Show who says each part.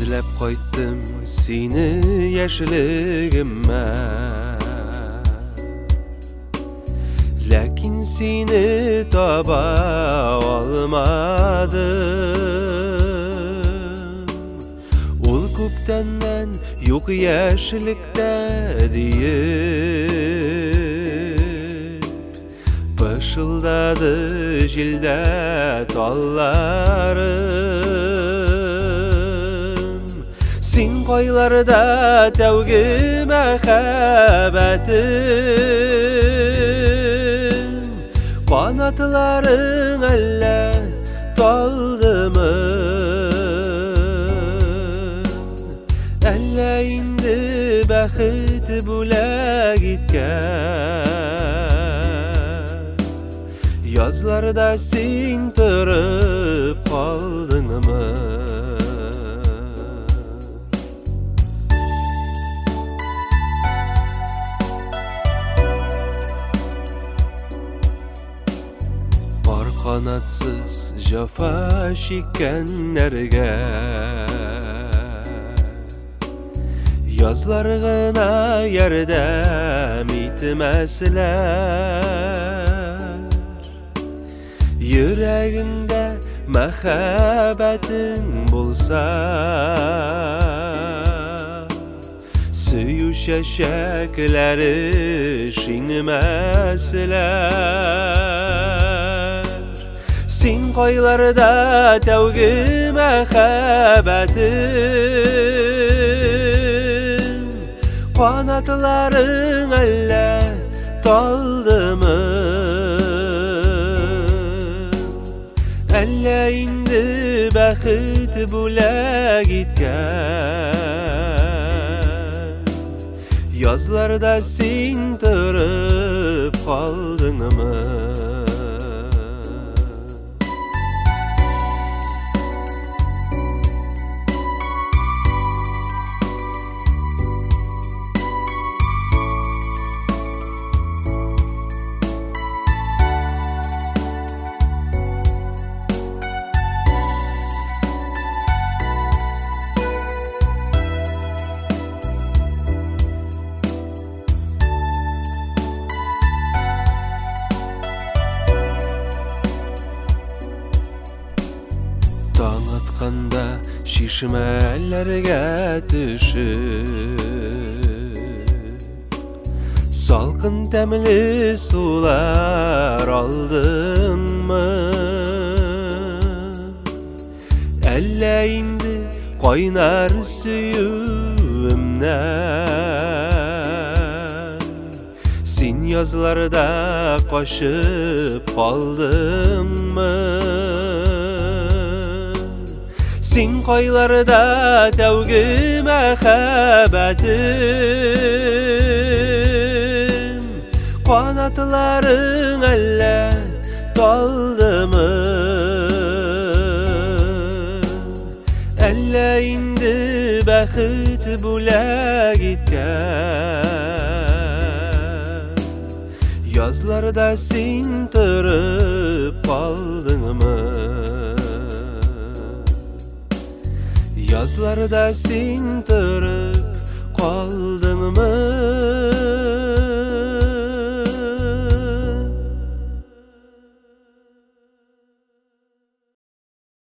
Speaker 1: Эзләп кайттым сине яшьлегемә. Ләкин сине таба алмадым. Ул күптәннән юк яшьлектә диеп Пышылдады җилдә талларым. Син кайларда тәүге мәхәббәтем? Канатларың әллә талдымы? Әллә инде бәхет бүләк иткән Язларда син торып калдыңмы? Пар канатсыз җафа чиккәннәргә Язлар гына ярдәм итмәсләр. Йөрәгеңдә мәхәббәтең булса, Сөю чәчәкләре шиңмәсләр. Син кайларда тәүге мәхәббәтем? Канатларың әллә талдымы? Әллә инде бәхет бүләк иткән Язларда син торып калдыңмы? Таң атканда чишмәләргә төшеп, Салкын тәмле сулар алдыңмы? Әллә инде кайнар сөюемнән Син язларда качып калдыңмы? Син кайларда тәүге мәхәббәтем? Канатларың әллә талдымы? Әллә инде бәхет бүләк иткән Язларда син торып калдыңмы? Язларда син торып калдыңмы?